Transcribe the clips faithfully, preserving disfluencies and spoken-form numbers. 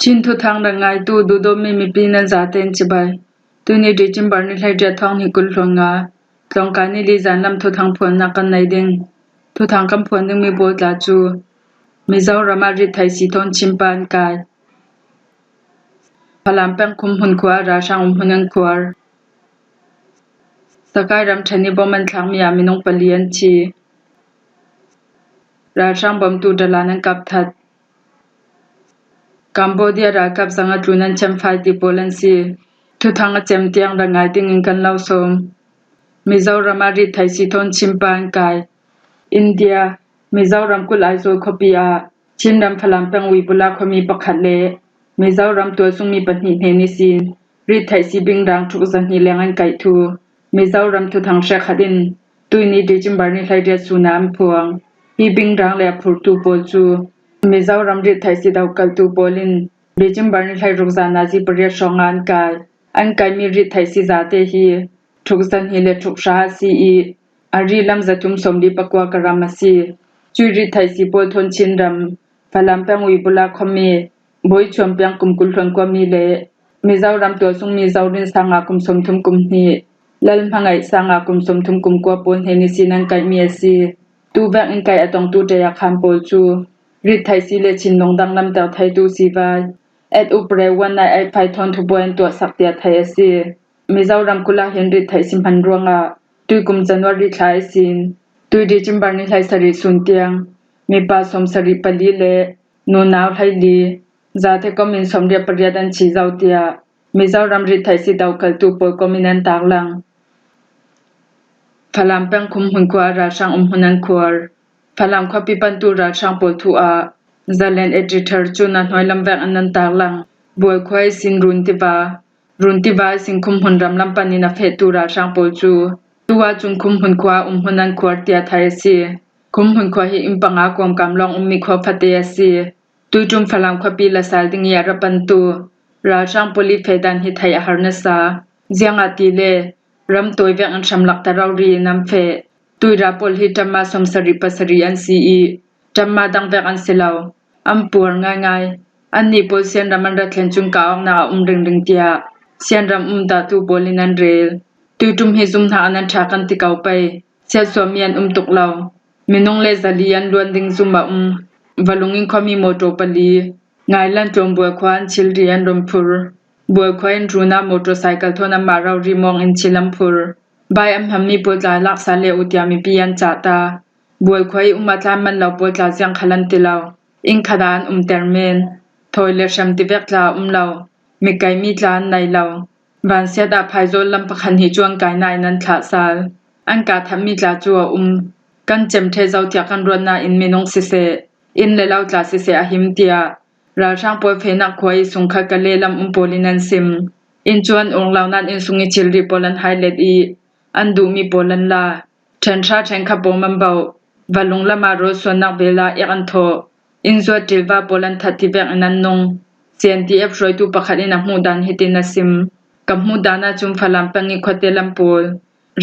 Chin thuthang rangngaitu duhdawtmi mipi nan zaten cibai. Tuni December ni hleiriat thawng hnih kul hluan nga, tlawngkai ni li zanlam thuthang phuannak kan nei ding. Thuthang kan phuan dingmi pawl tla cu Mizoram ah rittheihsi thawn Chin pa an kai. Falam peng Khumhmun khua ah ralhrang umhmun an khuar. Sakai ramṭhen i bom an thlakmi ah minung pali an thi. Ralhrang bawmtu dalan an kap that. Cambodia ralkap zang a tlun an thiamfai ti pawl an si. Thuthang a cem tiang rangngai dingin kan lo sawm. Mizoram ah rittheihsi thawn Chin pa an kai. India, Mizoram kulh Aizawl khuapi ah Chin ram Falam peng Uibula khuami pakhat le Mizoram tualsungmi pahnih hnen ihsin rittheihsi bingrang thuk zahnih leng an kaih thu Mizoram thuthang hrekkhat in tuini December ni hleiriat sun ah an phuang. Hi bingrang le a phurtu pawl cu Mizoram rittheihsi dokaltu pawl in December ni hleiruk zan nazi pariat hrawng ah an kai. An kaihmi rittheihsi zate hi thuk zahnih le thuk hra a si i, a ri lam zathum sawmli pakua ka ram a si. Cui rittheihsi pawl thawn Chin ram Falam peng Uibula khuami Bawi Chuam piang kum kul hluan kuami le Mizoram tualsungmi Zorin sang nga kum sawmthum kum hnih, Lal Hmangaih sang nga kum sawmthum kum kua pawl hnen ihsin an kaihmi a si. Tuvek in kaih a tongtu Taya Khan pawl cu rittheihsi le Chin lungdang lamter theitu sivai, at upre one nine eight five thawn thubuai an tuahsak tiah theih a si. Mizoram kulh ah hin rittheihsi hman ruangah tuikum January thla ihsin tui December ni hleisarih sun tiang mipa sawmsarih pali le nunau hleili, zate kom in sawmriat pariat an thi zo tiah Mizoram rittheihsi dokaltu pawl kom in an taklang. Falam peng Khumhmun khua ah ralhrang umhmun an khuar. Falam khuapi pantu ralhrang pawl thu ah Zalen Editor cun a hnuai lam vek an nan taklang. Bual khua ihsin Run tiva, Run tiva ihsin Khumhmun ram lam pan in a fehtu ralhrang pawl cu tu ahcun Khumhmun khua ah umhmun an khuar tiah theih a si. Khumhmun khua hi inn panga kuamkam lawng ummi khua fate a si. Tuiṭum Falam khuapi la sal ding i a ra pantu ralhrang pawl i feh dan hi theih a har nasa. Ziangahtile ram tawi vek in hramlak ta rori in an feh. Tuira pawl hi ṭamma sawmsarih pasarih an si i ṭamma dang vek an si lo. An puar ngaingai. Annih pawl Sianram an ra thlen cun kah awknak a um ringring tiah Sianram umdahtu pawl in an rel. Tuiṭum hi zumhnak an an ṭha kan ti ko pei. Siatsuahmi an um tuk lo. Minung le zali an luan ding zum a um. Valung in khuami mawṭaw pali Ngailan ṭuan Bual khua an thilri an run phur. Bual khua in Run ah motorcycle thawn anmah rori mawng in thil an phur. Bai an hmanmi pawl tla laksa le u tiah mipi an cah ta. Bual khua i um a tlan man lo pawl tla ziang khal an ti lo. Inn khat ah an umter men. Thawi le hrem tivek tla a um lo. Mikaimi tla an nei lo. Vansiat ah phaizawl lam pakhat hnih cu an kai nain an thlah sal. An kah thatmi tla cu a um. Kan cem ṭheh zo tiah kan ruat nain minung siseh, inn le lo tla siseh a him tiah ralhrang pawl fehnak khua i sungkhat ka lehlam um pawl in an sim. Inn cu an ung lo nain inn sung i thilri pawl an hai let i an duhmi pawl an la. Ṭhenhra ṭhenkhat pawl man boh. Valung lam ah rawl suannak vel ah ek an thawh. Inn zuat ṭilva pawl an that tivek in an nung. C N D F hruaitu pakhat in a hmuh dan hitin a sim. Ka hmuh dan ahcun Falam peng i khuate lam pawl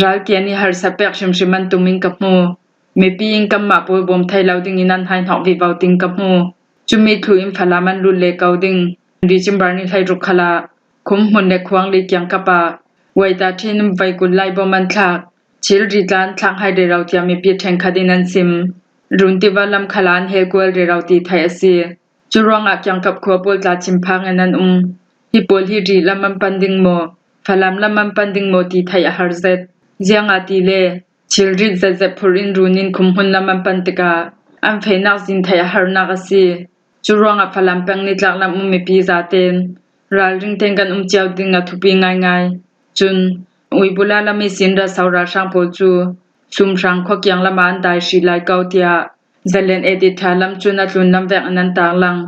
ral kian i harsa pek hrimhrim an tum in ka hmu. Mipi in kanmah pawl bawm thei lo dingin an hai hnawk vivo ding ka hmu. Cumi thlu in Falam an lut le ko ding. December ni hleiruk khal ah Khumhmun le Khuangli kiangkap ah Waita ṭhin in vaikul lai bawm an thlak. Thilri tla an thlak hai rero tiah mipi ṭhenkhat in an sim. Run tiva lam khal ah an hel kual rero ti theih a si. Cu ruangah kiangkap khua pawl tla chim phak in an um. Hi pawl hi ri lam an pan ding maw, Falam lam an pan ding maw ti theih a har zet. Ziangahtile thilrit zetzet phur in Run in Khumhmun lam an pan tikah an fehnak zin theih a harnak a si. Cu ruangah Falam peng nitlak lam um mipi zaten ralring tein kan um cio ding a thupi ngaingai. Cun Uibula lam ihsin Raso ralhrang pawl cu Sumhrang khua kiang lam ah an dai hrih lai ko tiah Zalen Editor lam cun a tlun lam vek in an taklang.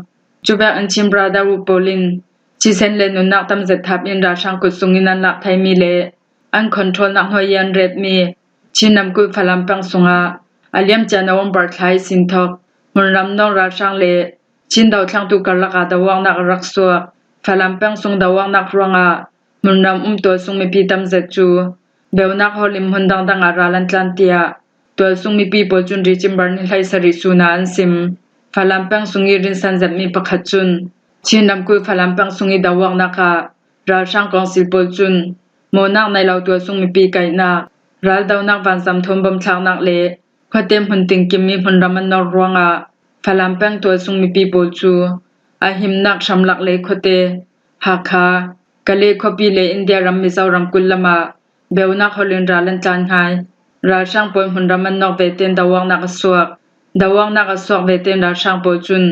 Cuvek in Chin Brotherhood pawl in thisen le nunnak tam zet thap in ralhrang kut sung in an lak theimi le an controlnak hnuai i an retmi Chin namkulh Falam peng sungah a liamcia November thla ihsin thawk hmunram nawng ralhrang le Chin dothlentu karlak ah doawknak a rak suak. Falam peng sung doawknak ruangah hmunram um tualsung mipi tam zet cu beunak hawl in hmun dangdang ah ral an tlan tiah tualsung mipi pawl cun December ni hleisarih sun ah an sim. Falam peng sung i rinsan zetmi pakhat cun Chin ramkulh Falam peng sung i doawknak ah ralhrang kawngsil pawl cun mawhnak nei lo tualsung mipi kaihnak, raldonak vanzam thawn bom thlaknak le khuate hmun tingkim i hmunram an nawr ruangah Falam peng tualsung mipi pawl cu a himnak hramlak le khuate Hakha, Kale khuapi le India ram Mizo ramkulh lamah beunak holh in ral an tlan hngai. Ralhrang pawl hmunram an nawk ve tein doawknak a suak. Doawknak a suak ve tein ralhrang pawl cun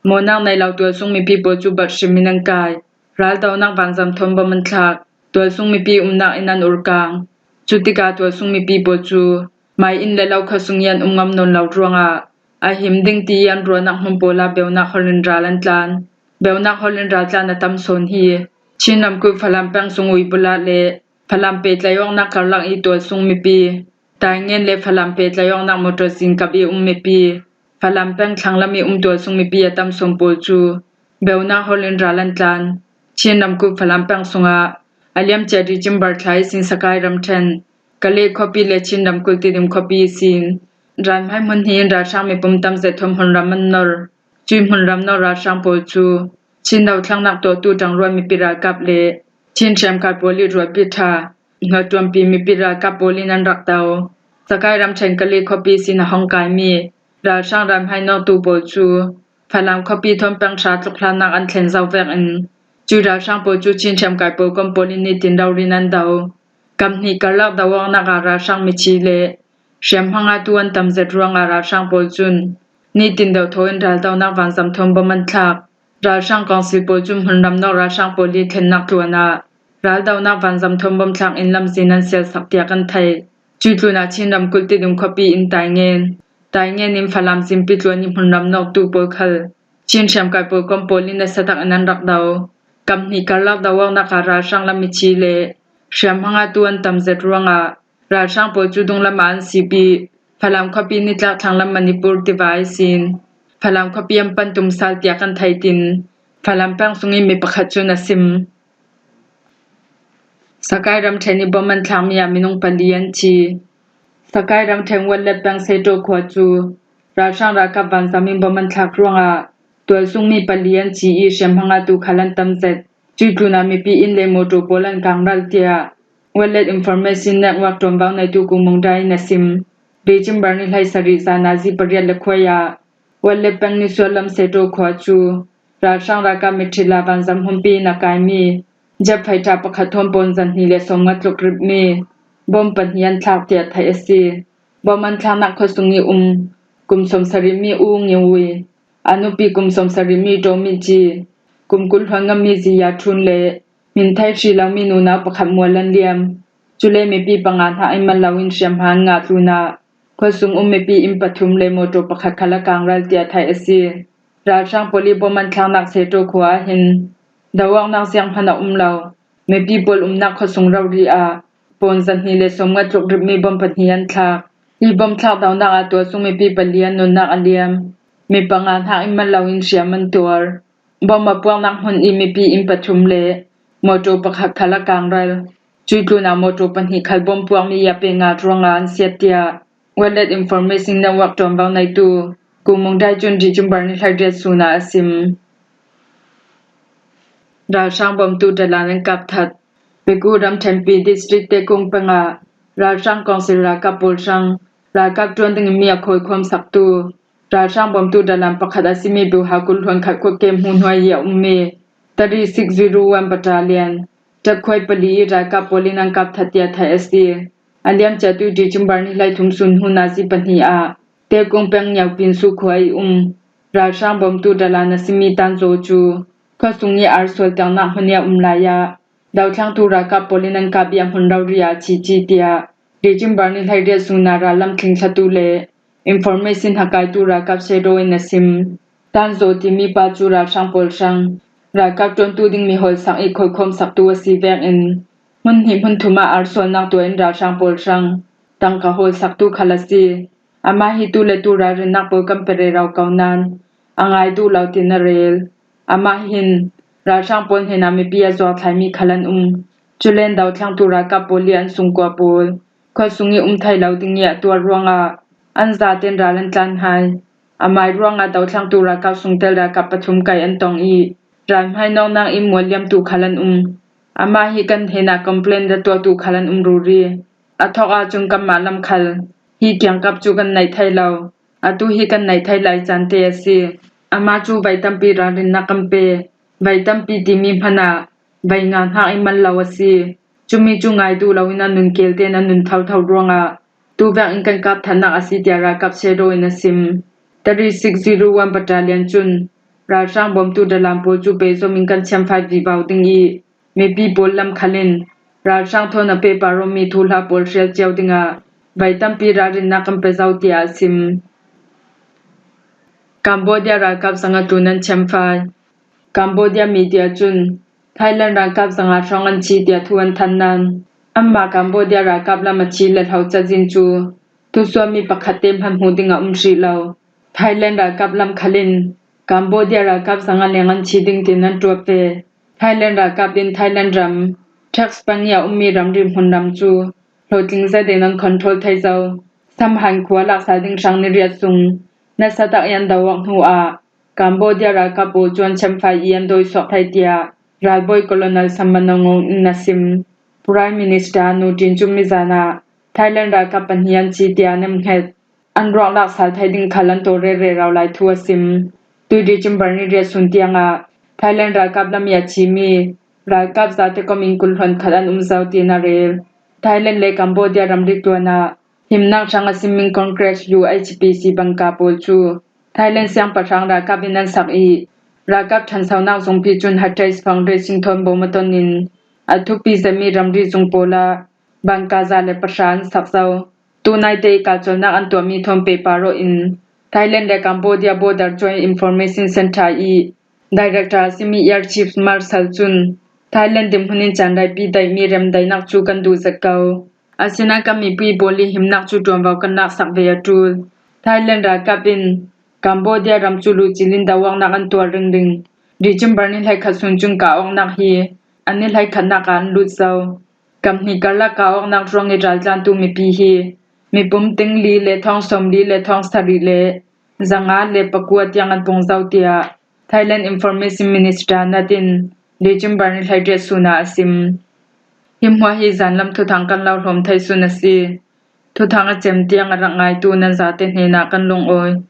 mawhnak nei lo tualsung mipi pawl cu balhrim in an kai. Raldonak vanzam thawn bom an thlak. Tualsung mipi umnak in an urkang. Cutikah tualsung mipi pawl cu mai inn le lo khuasung i an um ngam nawn lo ruangah a him ding ti i an ruahnak hmun pawl ah beunak holh in ral an tlan. Beunak holh in ral tlan a tam sawn hi. Chin ramkulh Falam peng sung Uibula le Falam pehtlaih awknak karlak i tualsung mipi, Taingen le Falam pehtlaih awknak motor zin kap i um mipi, Falam peng thlanglam i um tualsung mipi a tam sawn pawl cu beunak holh in ral an tlan. Chin ramkulh Falam peng sungah a liamcia December thla ihsin Sakai ramṭhen, Kale khuapi le Chin ramkulh Tidim khuapi ihsin ralhmai hmun hnih in ralhrang mipum tam zet thawn hmunram an nor. Cui hmunram nor ralhrang pawl cu Chin dothlennak tuahtu ṭangrual mipi ralkap le Chin hriamkai pawl i rualpi ṭha hnuatuampi mipi ralkap pawl in an rak do. Sakai ramṭhen Kale khuapi sin a hong kaimi ralhrang ralhmai nawktu pawl cu Falam khuapi thawn peng hra tlukhlannak an thlen zo vekin cui ralhrang pawl cu Chin hriamkai pawl kom pawl in nitin rori in an do. Kam hnih karlak doawknak ah ralhrang mithi le hriamhma ngatu an tam zet ruangah ralhrang pawl cun nitin deuhthaw in raldonak vanzam thawn bom an thlak. Ralhrang kawngsil pawl cun hmunram nawk ralhrang pawl i thlennak tluan ah raldonak vanzam thawn bom thlak in lamzin an sialsak tiah kan theih. Cui tlun ah Chin ramkulh Tidim khuapi in Taingen, Taingen in Falam zimpi tluan i hmunram nawktu pawl khal Chin hriamkai pawl kom pawl in nasa tak in an rak do. Kam hnih karlak doawknak ah ralhrang lam mithi le hriamhma ngatu an tam zet ruangah ralhrang pawl cu dunglam ah an sip i Falam khuapi nitlak thlanglam Manipur tiva ihsin Falam khuapi an pan tum sal tiah kan theih tin Falam peng sung i mi pakhat cun a sim. Sakai ramṭhen i bom an thlakmi ah minung pali an thi. Sakai ramṭhen Wallet peng Seto khua cu ralhrang ralkap vanzam in bom an thlak ruangah tualsungmi pali an thi i hriamhma ngatu khal an tam zet. Cui tlun ah mipi inn le motor pawl an kangral tiah Wallet Information Network ṭuanvo neitu Kung Mung Dai in a sim. December ni hleisarih zan ah zi pariat le khuai ah Wallet peng nisual lam Seto khua cu ralhrang ralkap miṭhila vanzam humpi in a kaimi jet fighter pakhat thawn pawn zahnih le sawmnga tluk ripmi bom pahnih an thlak tiah theih a si. Bom an thlaknak khuasung i um kum sawmsarihmi U Ngiu Ui, a nupi kum sawmsarihmi Ṭaw Min Ci, kum kul hluan ngammi Ziya Ṭhun le hmin thei hri lomi nunau pakhat Mual Lan Liam, cule mipi panga hnak in man loin hriamhma an ngah tlunah khuasung um mipi in pathum le motor pakhat khal a kangral tiah theih a si. Ralhrang pawl i bom an thlaknak Seto khua ah hin doawknak zianghman a um lo. Mipi pawl umnak khuasung rori ah pawn zahnih le sawmnga tluk ripmi bom pahnih an thlak. Hi bom thlak donak ah tualsung mipi pali an nunnak a liam. Mi panga hnak in man loin hriam an tuar. Bom a puaknak hmun i mipi inn pathum le motor pakhat khal a kangral. Cui tlun ah motor pahnih khal bom puakmi i a pe ngat ruangah an siat tiah Wallet Information Network ṭuanvo neitu Kung Mung Dai cun December ni hleiriat sun ah a sim. Ralhrang bomtu dalan an kap that. Pegu ramṭhen Pi District Tekung peng ah ralhrang kawngsil ralkap pawl hrang ralkap ṭuan dingin mi a khawlkhuam saktu ralhrang bomtu dalan pakhat a simi Biuha kul hluan khat khuakem hmuhnuai i a ummi Thirty six zero one Battalion ṭatkhuai pali i ralkap pawl in an kap that tiah theih a si. A liamciatu December ni hleithum sun hnu nazi pahnih ah Tekung peng Nyaupin Su khua i um ralhrang bomtu dalan a simi Tanzaw cu khuasung i arsual ternak hmun i a um lai ah dothlentu ralkap pawl in an kap i a hmun rori ah a thi ci tiah December ni hleiriat sun ah rallam thlingthlatu le information hakaitu ralkap Sedo in a sim. Tanzaw timi pa cu ralhrang pawl hrang ralkap ṭuantu ding mi hawlsak i khawlkhuam saktu a si vekin hmun hnih hmun thum ah arsualnak tuah in ralhrang pawl hrang tangka hawlsaktu khal a si. Amah hi tu le tu ralrinnak pawl kan pe rero ko nain a ngai duh lo tin a rel. Amah hin ralhrang pawl hnenah mipi a zuak thlaimi khal an um. Culen dothlentu ralkap pawl i an sungkua pawl khuasung i um thei lo ding i a tuar ruangah an zaten ral an tlan hai. Amai ruangah dothlentu ralkap sungtel ralkap pathum kai an tong i Raihmai nawknak ih mualliamtu khal an um. Amah hi kan hnenah complaint a tuahtu khal an um ruri. A thawk ahcun kanmah lam khal hi kiangkap cu kan naih thei lo. Atu hi kan naih thei lai caan te a si. Amah cu vei tampi ralrinnak kan pe. Vei tampi timi hmanh ah vei nga hnak ih mal lo a si. Cumi cu ngai duh loin a nun kel tein a nun thotho ruangah tuvek in kan kap thannak a si, tiah ralkap Shadow in a sim. Three six zero one Battalion cun ralhrang bawmtu dalam pawl cu pehzom in kan thiamfai vivo ding ih, mipi pawl lam khal in ralhrang thawn a pehpar awmi thuhla pawl hrial cio dingah vei tampi ralrinnak kan pe zo, tiah a sim. Cambodia ralkap zanga tlun an thiamfai. Cambodia media cun Thailand ralkap zanga hrawng an thi tiah thu an than nain, anmah Cambodia ralkap lam a thi le hlo cazin cu thusuahmi pakhat te hman hmuh ding a um hrih lo. Thailand ralkap lam khal in Cambodia ralkap zanga leng an thi ding tiin an ṭuat ve. Thailand ralkap in Thailand ram Thak peng ih a ummi ramri hmunram cu hlawhtling zet in an control thei zo. Samhan khua laksal ding hrang ni riat sung nasa tak ih an do awk hnu ah Cambodia ralkap pawl cu an thiamfai ih an dawi suak thei, tiah ralbawi Colonel Samman Nongong in a sim. Prime Minister Nu Tin cun mizan ah Thailand ralkap pahnih an thi tiah an hnget. An ruak laksal thei ding khal an tawlrel rero lai thu a sim. Tui December ni riat sun tiangah Thailand ralkap lam ih a thimi ralkap zate kom in kul hlonkhat an um zo tiin a rel. Thailand le Cambodia ramri tluan ah himnak hrang a simmi Congress U H P C bangka pawl cu Thailand siangpahrang ralkap in an sak ih, ralkap ṭhansonak zungpi cun Heritage Foundation thawn bawm a ton in a thupi zetmi ramri zung pawl ah bangka za le pahra an sak zo. Tunaite ih kalcawlnak an tuahmi thawn pehpar aw in Thailand le Cambodia Border Joint Information Center ih Director a simi Air Chief Marshal cun Thailand dinhmun in caan raipi daihmi remdaihnak cu kan duh zet ko. Asinain kan mipi pawl ih himnak cu ṭuanvo kan laksak ve a ṭul. Thailand ralkap in Cambodia ram cu luhcil in do awknak an tuar ringring. December ni hleikhat sun cun kah awknak hi an ni hleikhatnak ah an lut zo. Kam hnih karlak kah awknak ruangih raltlantu mipi hi mipum ting li le thawng sawmli le thawng sarih le zanga le pakua tiang an pung zo, tiah Thailand Information Minister Na Tin December ni hleiriat sun ah a sim. Hi hmuah hi zanlam thuthang kan lo hlawm thei sun a si. Thuthang a cem tiang a rak ngaitu nan zate hnenah kan lungawi.